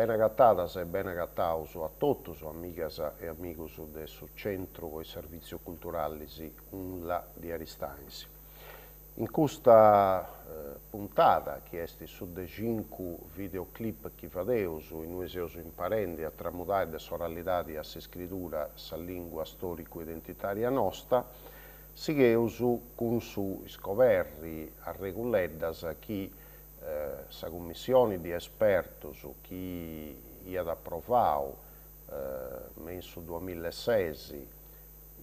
Bene agatadas e bene agataus a totus, amigas e amigus de su Centru po is Servìtzius Culturalis UNLA di Aristanis. In custa puntada, chi est su de cincu videoclip chi fadeus, innui seus imparendi a tramudai de s'oralidadi a s'iscridura sa lìngua stòricu-identitària nosta, sigheus cun su iscoberri arreguleddas chi sa cummissioni di espertus chi iat aprovau me in su duamillaeses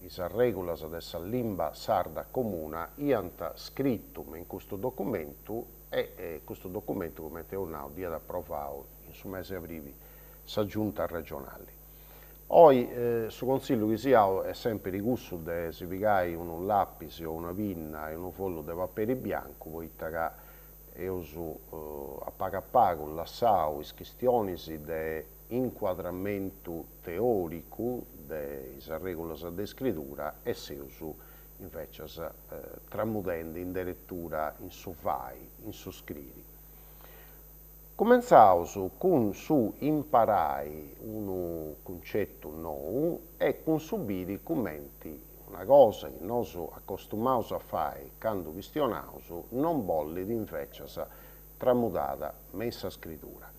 is arrègulas de sa limba sarda comuna iant scritu me in custu documentu e custu documentu, cumenti eus nau, dd'iat aprovau in su mesi 'e abrili sa Giunta regionali. Oi su consillu chi si 'au est sèmpiri cussu de si pigai unu lapis o una pinna e unu follu de paperi biancu poita ca eus a pagu a pagu lassau is chistionis de incuadramentu teòricu de is arrègulas de iscridura e seus invècias tramudendi in deretura in su fai, in su scriri. Cumentzaus cun su imparai unu cuncetu nou e cun su biri cumenti una cosa chi nosu acostumaus a fai candu chistionaus non bollit invècias tramudada me in sa scridura.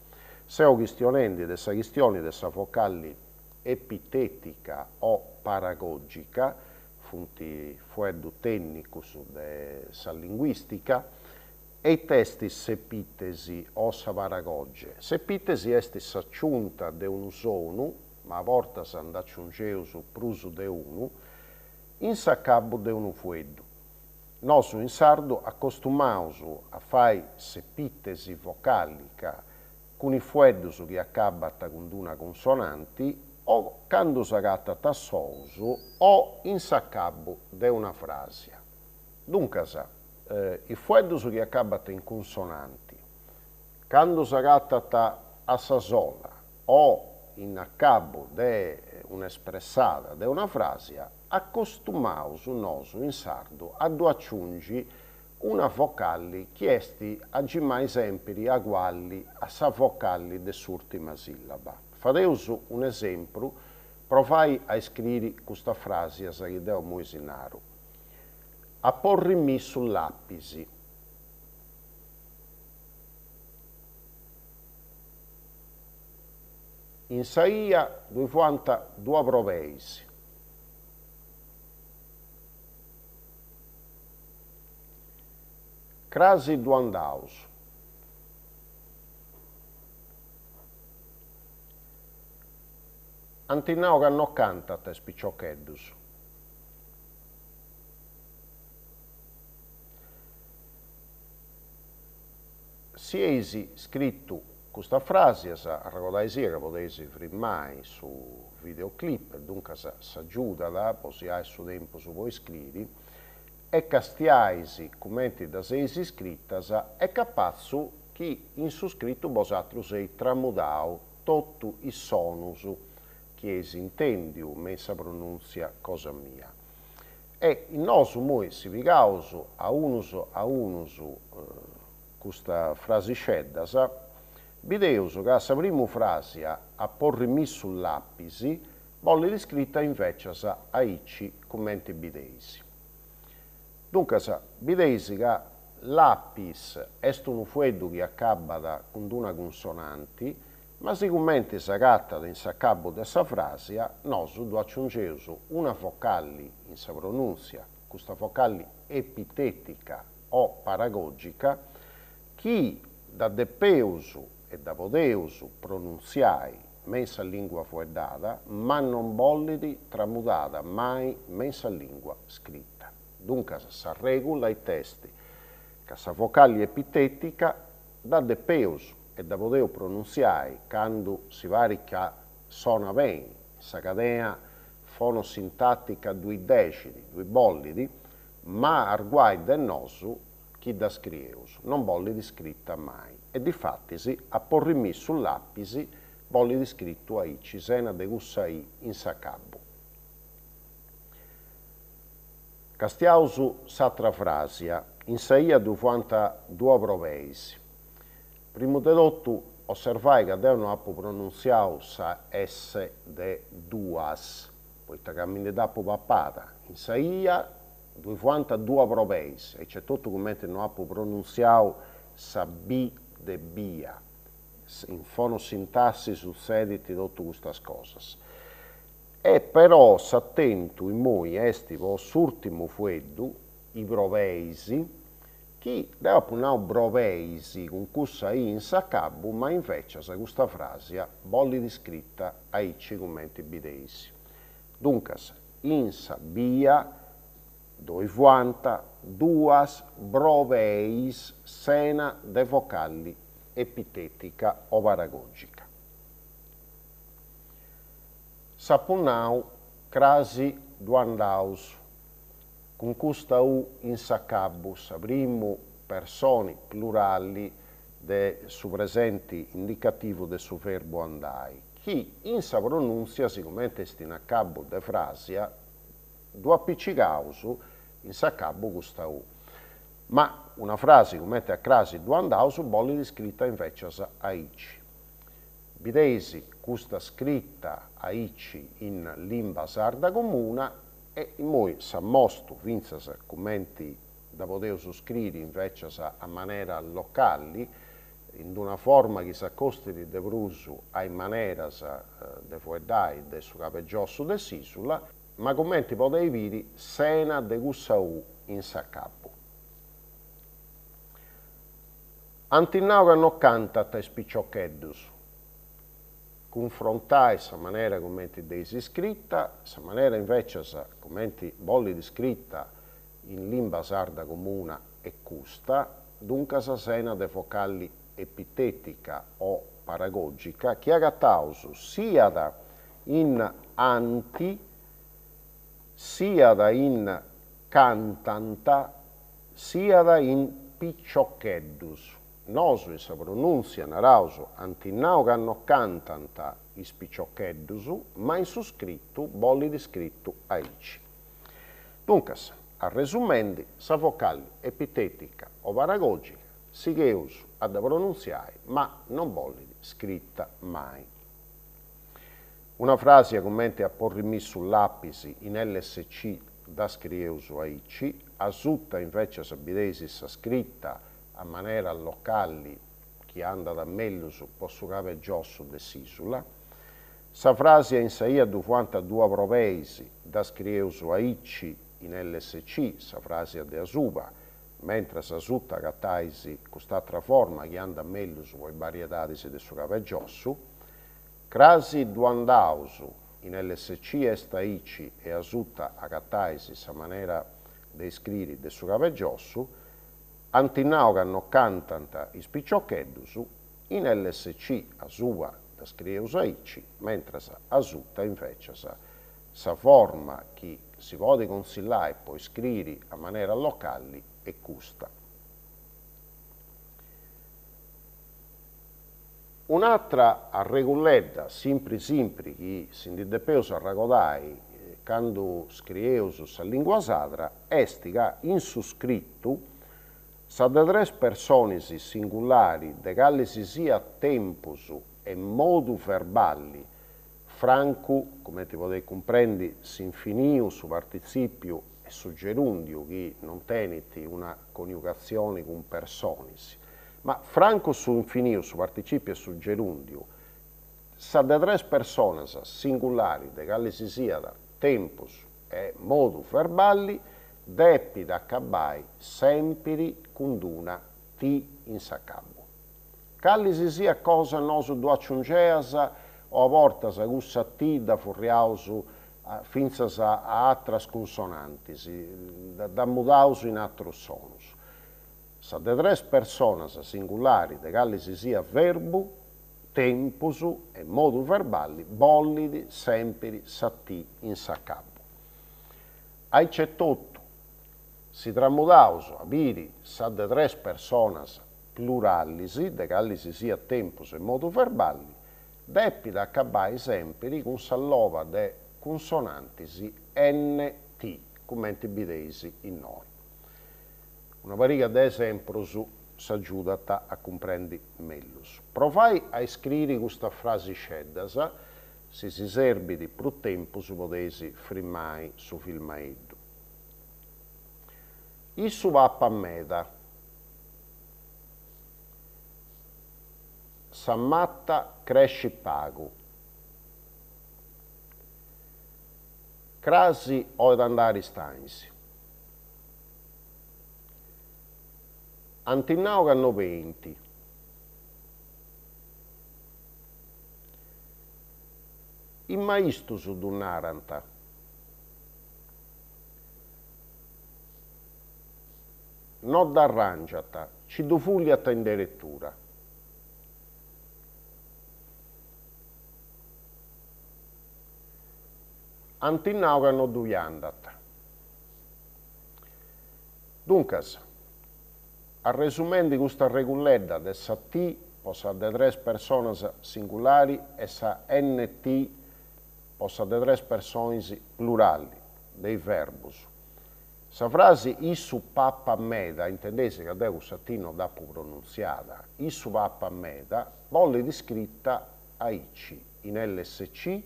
Seu chistionendi de sa chistioni de sa vocalli epitètica o paragògica, funt fueddus tènnicus de sa linguìstica, E it'est s'epìtesi o sa paragoge? S'epìtesi est s'aciunta de unu sonu, ma a bortas nd'aciungeus prus de unu, in s'acabu de unu fueddu. Nosu in sardu acostumaus a fai s'epìtesi vocàlica cun is fueddus chi acabant cun d'una cunsonanti o candu s'agatant a solus o in s'acabu de una fràsia. Duncas, is fueddus chi acabant in cunsonanti, candu s'agatant a sa sola o in acabu de un'espressada de una fràsia, acostumaus nosu in sardu a ddu aciungi una vocalli chi est agimai sèmpiri agualli a sa vocalli de s'ùrtima sìllaba. Fadeus un'esempru, provai a iscriri custas fràsias chi deu immoi si naru. Aporri·mi su lapis. In sa 'ia ddui fuant duas brobeis. Crasi ddu andaus. Ant nau ca no cantant is piciocheddus. Si eis scritu custas fràsias, arregodaisì ca podeis frimai su videoclip, duncas s'agiudat po si ai su tempus po iscriri, e castiais cumenti ddas eis scritas e capatzu chi in su scritu bosatrus eis tramudau totu is sonus chi eis intèndiu me in sa pronùntzia cosa mia. E nosu immoi si pigaus a unus a unus custas frasixeddas, bideus ca sa primu fràsia aporri·mi su lapis bollit scrita invècias aici cumenti bideis. Duncas, bideis ca lapis est unu fueddu chi acabat cun d'una cunsonanti, Ma sigumenti s'agatat in s'acabu de sa fràsia, nosu ddu aciungeus una vocalli in sa pronùntzia, custa vocalli epitètica o paragògica, chi dda depeus e dda podeus pronuntziai me in sa lìngua fueddada, ma non bollit tramudada mai me in sa lìngua scrita. Duncas sa règula it'est? Ca sa vocalli epitètica Dda depeus e dda podeus pronuntziai candu si parit ca sonat beni, sa cadena fonosintàtica ddui dexit, ddui bollit, ma arguai de nosu chi dda scrieus, non bollit scrita mai. E difatis aporri·mi su lapis bollit scritu aici sena de cussa i in s'acabu. Castiaus s'atra fràsia, in sa 'ia ddu fuant duas brobeis. Primu de totu. Osservai ca deu no apu pronuntziau sa S de duas, poita ca mi ndi dd'apu papada, in sa 'ia ddui fuant duas brobeis, aici etotu cumenti no apu pronuntziau sa B de bia, in fonosintassi sutzedint totu custas cosas. E però s'atentu immoi est po s'ùrtimu fueddu, i brobeis, chi deu apu nau brobeis cun cussa i in s'acabu ma invècias custa fràsia bollit scrita aici cumenti bideis. Duncas, in sa bia ddoi fuant duas brobeis sena de vocalli epitètica o paragògica. S'apu nau crasi ddu andaus Cun custa u in s'acabu, sa primu personi plurali de su presenti indicativu de su verbu andai, chi in sa pronùntzia, sigomente est in acabu de fràsia, ddu apicigaus in s'acabu custa u. Ma una frasi cumenti a crasi ddu andaus bollit scrita invècias aici. Bideis custa scrita aici in Limba Sarda Comuna E immoi s'ammostu fintzas cumenti dda podeus scriri invècias a manera locali, in d-una forma chi s'acostit de prus a is maneras de fueddai de su cabegiossu de s'ìsula, ma cumenti podeis biri sena de cussa u in s'acabu. Ant nau ca no cantant is piciocheddus. Cunfrontai sa manera cumenti dd'eis scrita, sa manera invècias cumenti bollit scrita in Limba Sarda Comuna est custa, duncas sena de vocalli epitètica o paragògica chi agataus siat in ant, siat in cantant, siat in piciocheddus. Nosu in sa pronùntzia naraus ant nau ca no cantant is piciocheddus, ma in su scritu bollit scritu aici. Duncas, arresumendi, sa vocalli epitètica o paragògica sigheus a dda pronuntziai ma non bollit scrita mai. Una fràsia cumenti aporrimì su lapis in lsc dda scrieus aici, asuta invècias bideis sa scrita a manera locali chi andat mellus po su cabe giossu de s'ìsula. Sa fràsia in sa 'ia ddu fuant duas brobeis dda scrieus aici in lsc, sa fràsia de asuba, mentras asuta agatais cust'atra forma chi andat mellus po is bariedadis de su cabe giossu. Crasi ddu andaus in lsc est aici e asuta agatais sa manera de scriri de su cabe giossu. Ant nau ca no cantant is piciocheddus, in lsc asuba dda scrieus aici, mentras asuta invècias sa forma chi si podit consillai po scriri a manera locali est custa. Un'atra arreguledda simpri simpri chi si ndi depeus arragodai candu scrieus sa lingua sadra est ca in su scritu sa de tres personis singulari de cali si siat tempus e modu verbali, francu, cumenti podeis cumprendi, s'infiniu, su partitzipiu e su gerùndiu chi non tenint una coniugatzioni cun personis, ma francu su infiniu, su participiu e su gerùndiu, sa de tres personas singulari de cali si siat tempus e modu verbali depit acabai sèmpiri cun d-una T in s'acabu. Cali si siat cosa nosu ddu aciungeas o a bortas cussa T dda furriaus fintzas a atras cunsonantis, dda mudaus in atrus sonus. Sa de tres personas singulari de cali si siat verbu, tempus e modu verbali bollit sèmpiri sa T in s'acabu. Aici etotu, si tramudaus a biri sa de tres personas pluralis de cali si siat tempus e modu verbali, depit acabai sèmpiri cun sa loba de cunsonantis NT, cumenti bideis innoi. Una pariga de esemprus. s'agiudat a cumprendi mellus. Provai a iscriri custas frasixeddas, si si serbit prus tempus podeis frimai su filmaeddu. Issu papat meda. Sa mata crescit pagu. Crasi 'olit andai a Aristanis. Ant nau ca no benint. Is maistus ddu narant. No dd'arrangiant, nci ddu fùlliant in deretura. Ant nau ca no ddui andat. Duncas, arresumendi custa reguledda de sa T po sa de tres personas singulari e sa NT po sa de tres personis plurali de is verbus, sa frasi issu papat meda, intendeis ca deu cussa T no dd'apu pronuntziada, issu papat meda, bollit scrita aici, in lsc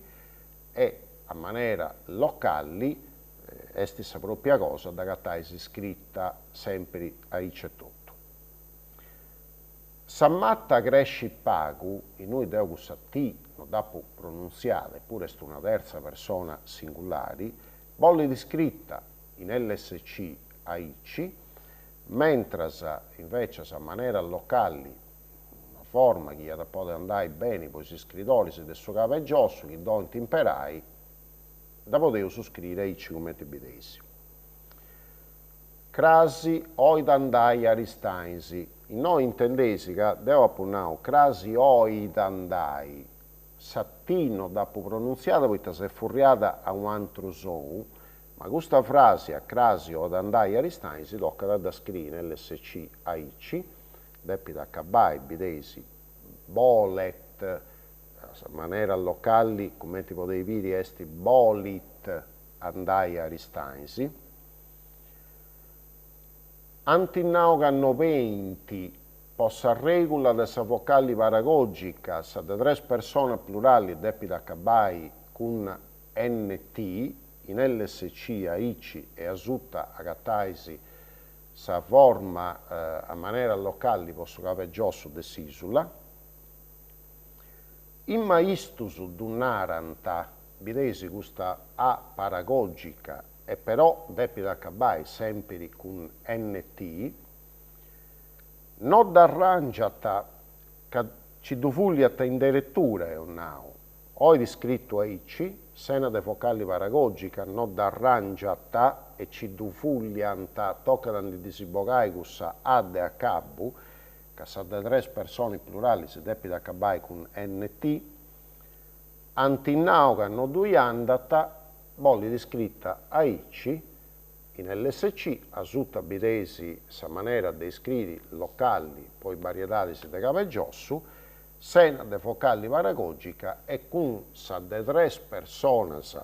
e a manera locali est sa pròpia cosa, dd'agatais scrita sèmpiri aici etotu. Sa mata crescit pagu, innui deu cussa T no dd'apu pronuntziada, epuru est una terza persona singulari, bollit scrita in lsc aici, mentras invècias a manera locali una forma chi iat a podi andai beni po is scridoris de su cabu 'e giossu chi dd'olint imperai, dda podeus scriri aici cumenti bideis. Crasi 'olit andai a Aristanis. Innoi intendeis ca deu apu nau crasi 'olit andai, sa T no dd'apu pronuntziada poita s'est furriada a u' antru sou, ma custa fràsia crasi 'olit andai a Aristanis tocat a dda scriri in lsc aici, depit acabai, bideis, bolet, a sa manera locali, cumenti podeis biri est bolit andai a Aristanis. Ant nau ca no benint po sa regula de sa vocali paragogica, sa de tres personas plurali depit acabai cun NT, in lsc aici e asuta agatais sa forma a manera locali po su cabu 'e giossu de s'isula. Is maistus ddu narant, bideis custa A paragogica e però depit acabai sèmpiri cun NT, no dd'arrangiant ca nci ddu fùlliant in deretura, eus nau, 'olit scritu aici, sena de vocali paragogica, no dd'arrangiant e nci ddu fùlliant, tocat a ndi ddis bogai cussa A de acabu, ca sa de tres personis pluralis depit acabai cun NT, ant nau ca no ddui andat, bolit scrita aici, in lsc, asuta bideis sa manera de iscriri locali po is bariedadis de cabu 'e giossu, sena de vocali paragogica e cun sa de tres personas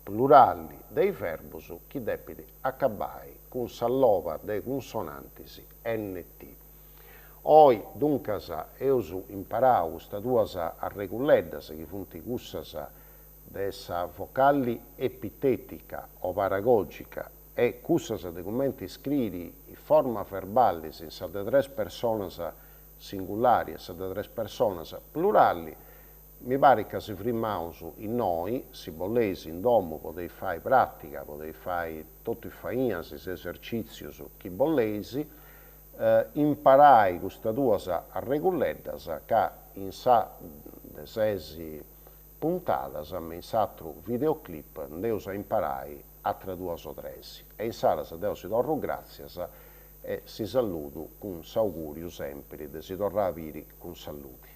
plurali de is verbus chi depit acabai cun sa loba de cunsonantis NT. Oi, duncas, eus imparau custas duas arreguleddas chi funt cussas de sa vocali epitetica o paragogica e cussas de cumenti scriri is formas verbalis in sa de tres personas singulari e sa de tres personas plurali. Mi parit ca si frimaus innoi, si boleis in domu podeis fai pràtiga, podeis fai totu is fainas, is esercìtzius chi boleis, imparai custas duas arreguleddas ca in sa de ses puntadas me in s'atru videoclip nd'eus a imparai atras duas o tres. E insaras deu si torru gràtzias e si saludu cun s'augùriu sèmpiri de si torrai a biri cun saludi.